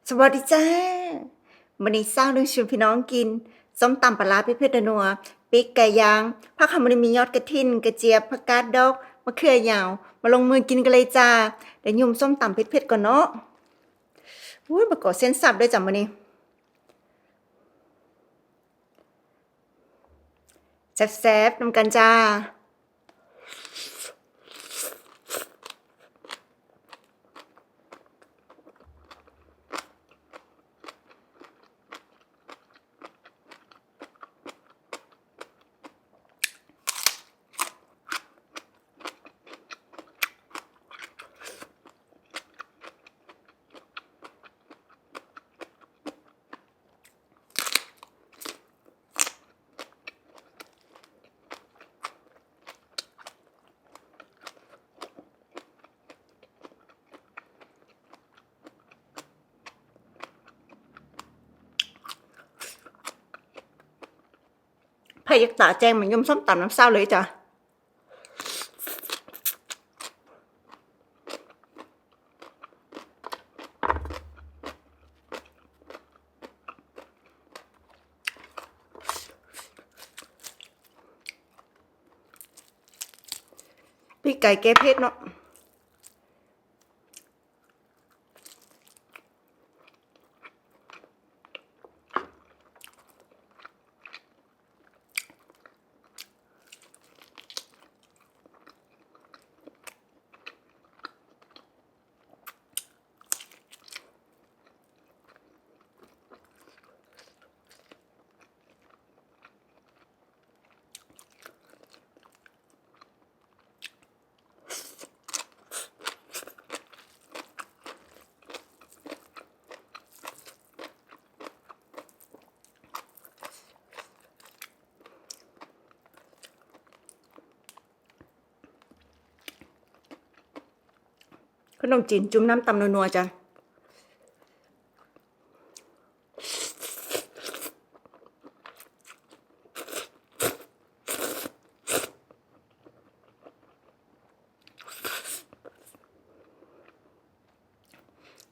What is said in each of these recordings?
ສະບາຍດີຈ້າ. ມື້ນີ້ສາວໜຶ່ງຊວນພີ່ນ້ອງກິນ ສົ້ມຕຳປາລ້າເຜັດໆ ນົວໆ ປີກໄກ່ຍ່າງ ຜັກຫອມ. ມື້ນີ້ມີຍອດກະຖິນ, ກະຈຽບ, ຜັກກາດດອກ, ມະເຂືອຍາວ. ມາລົງມືກິນກັນເລີຍຈ້າ. ດຽວຫຍຸ່ມສົ້ມຕຳເຜັດໆ ກ່ອນເນາະ. ອຸ້ຍ ບັກກອກເສັ້ນສັບເດີຈ້າມື້ນີ້. ແຊບໆ ນຳກັນຈ້າ. ໃຜຢາກຕາແຈ້ງມາຫຍຸ່ມສົ້ມຕຳນຳສາວເລີຍຈ້າ. ປີກໄກ່ແກ້ເຜັດເນາະ. ຂະໜົມຈີນຈຸ່ມນ້ຳຕຳນົວໆ ຈ້າ.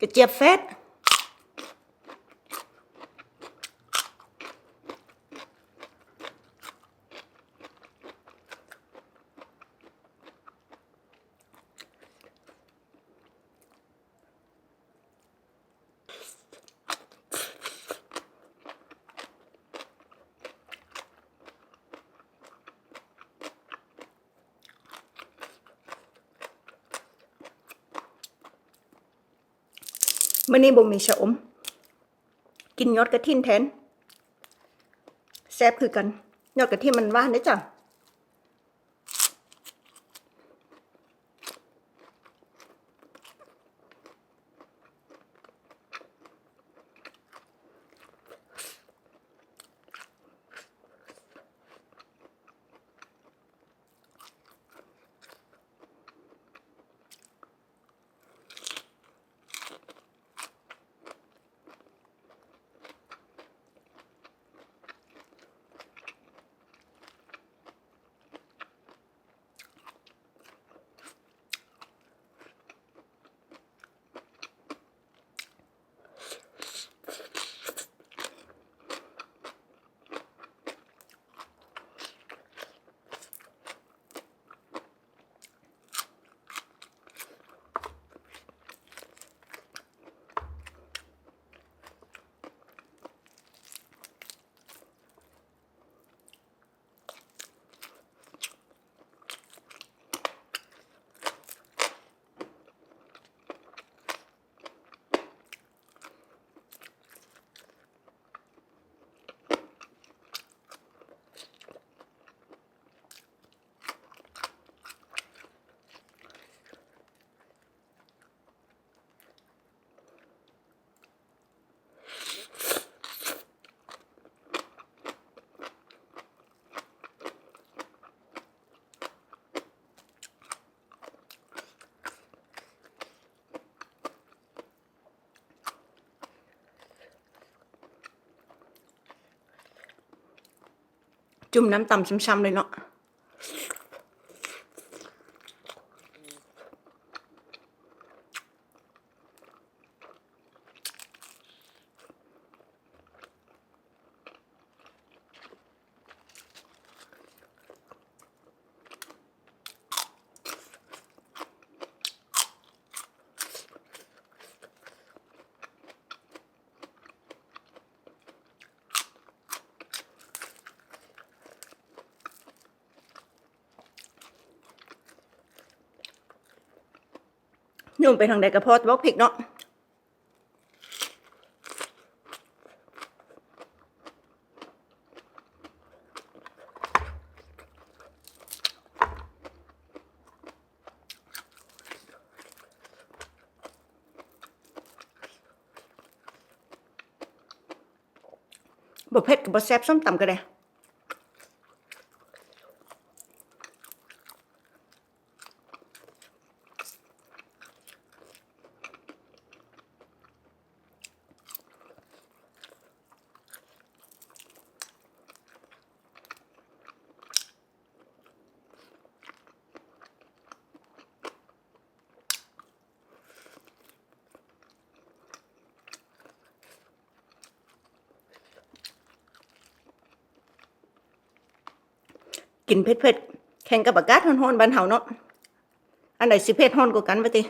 ກະຈຽບແຟດ. ມື້ນີ້ບໍ່ມີຊະອົມ ກິນຍອດກະຖິນແທນ ແຊບຄືກັນ. ຍອດກະຖິນມັນຫວານເດ້ຈ້າ. ຈຸ່ມນ້ຳຕຳຊ່ຳໆ ເລີຍເນາະ. ອືມ ອືມ. ໂຍມໄປທາງໃດກໍພໍແຕ່ບັກພິກເນາະ. ບໍ່ເຜັດກໍບໍ່ແຊບ ສົ້ມຕຳກໍໄດ້. ກິນເຜັດໆ ແຂ່ງກັບອາກາດຮ້ອນໆ ບ້ານເຮົາເນາະ. ອັນໃດຊິເຜັດຮ້ອນກວ່າກັນວະຕິ?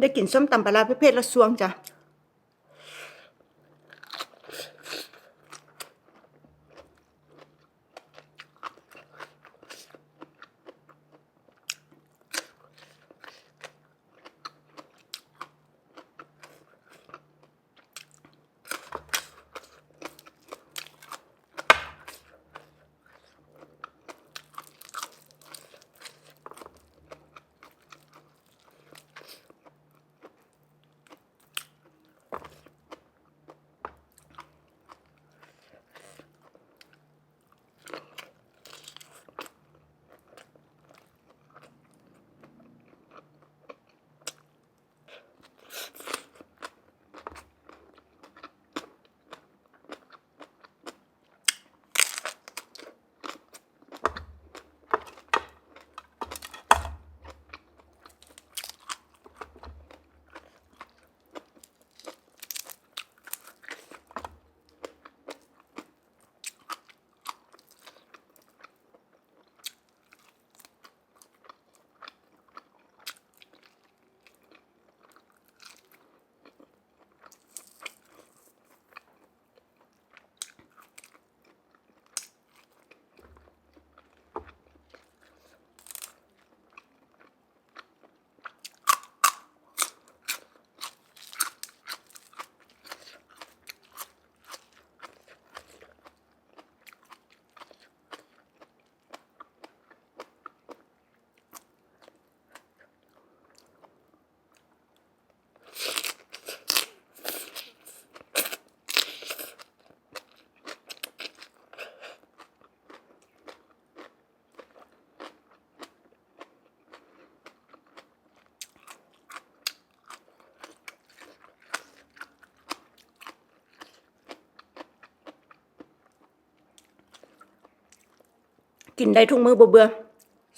ໄດ້ກິນສົ້ມຕຳປາຮ້າເຜັດໆ ແລ້ວສ່ວງຈ້ະ. ອ ກິນໄດ້ທຸກມື້ບໍ່ເບື່ອ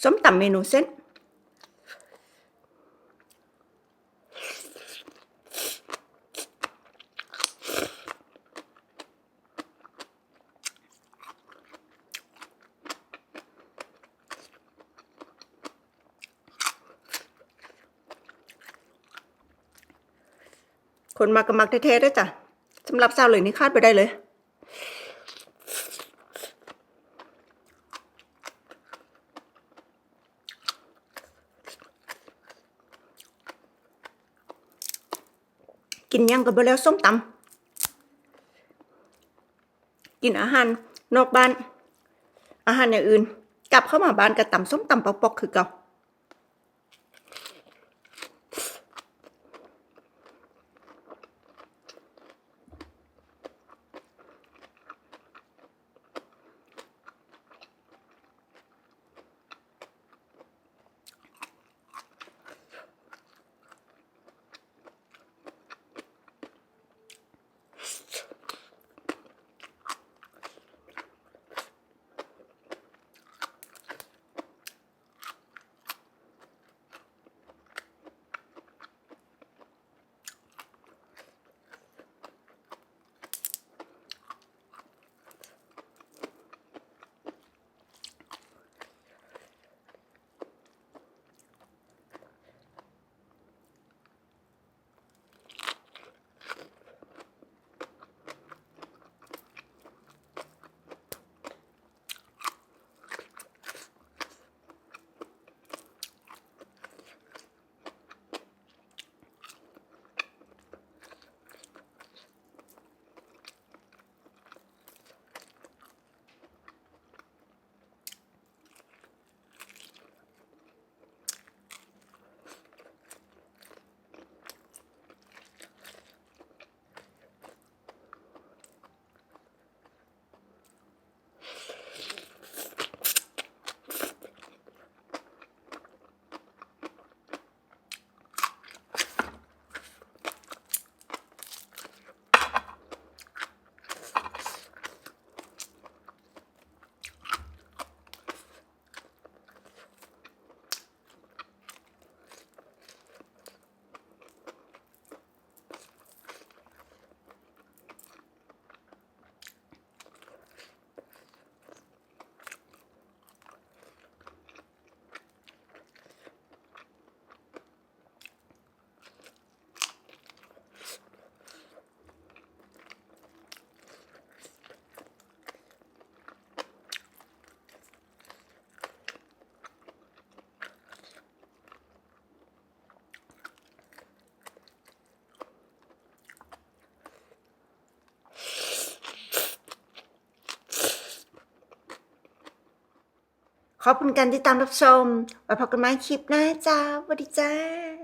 ສົ້ມຕຳເມນູເສັ້ນ. ຄົນມັກກໍມັກແທ້ໆເດ້ອຈ້ະ ສຳລັບສາວເລີຍນີ້ຂາດບໍ່ໄດ້ເລີຍ. ກິນຫຍັງກໍບໍ່ແລ້ວ ສົ້ມຕຳ ກິນອາຫານນອກບ້ານ ອາຫານຢ່າງອື່ນ ກັບເຂົ້າມາບ້ານກໍຕຳສົ້ມຕຳປອກໆຄືເກົ່າ.ຂອບຄຸນການຕິດຕາມຮັບຊົມ ໄວ້ພົບກັນໃໝ່ຄລິບໜ້າຈ້າ ຫວັດດີຈ້າ.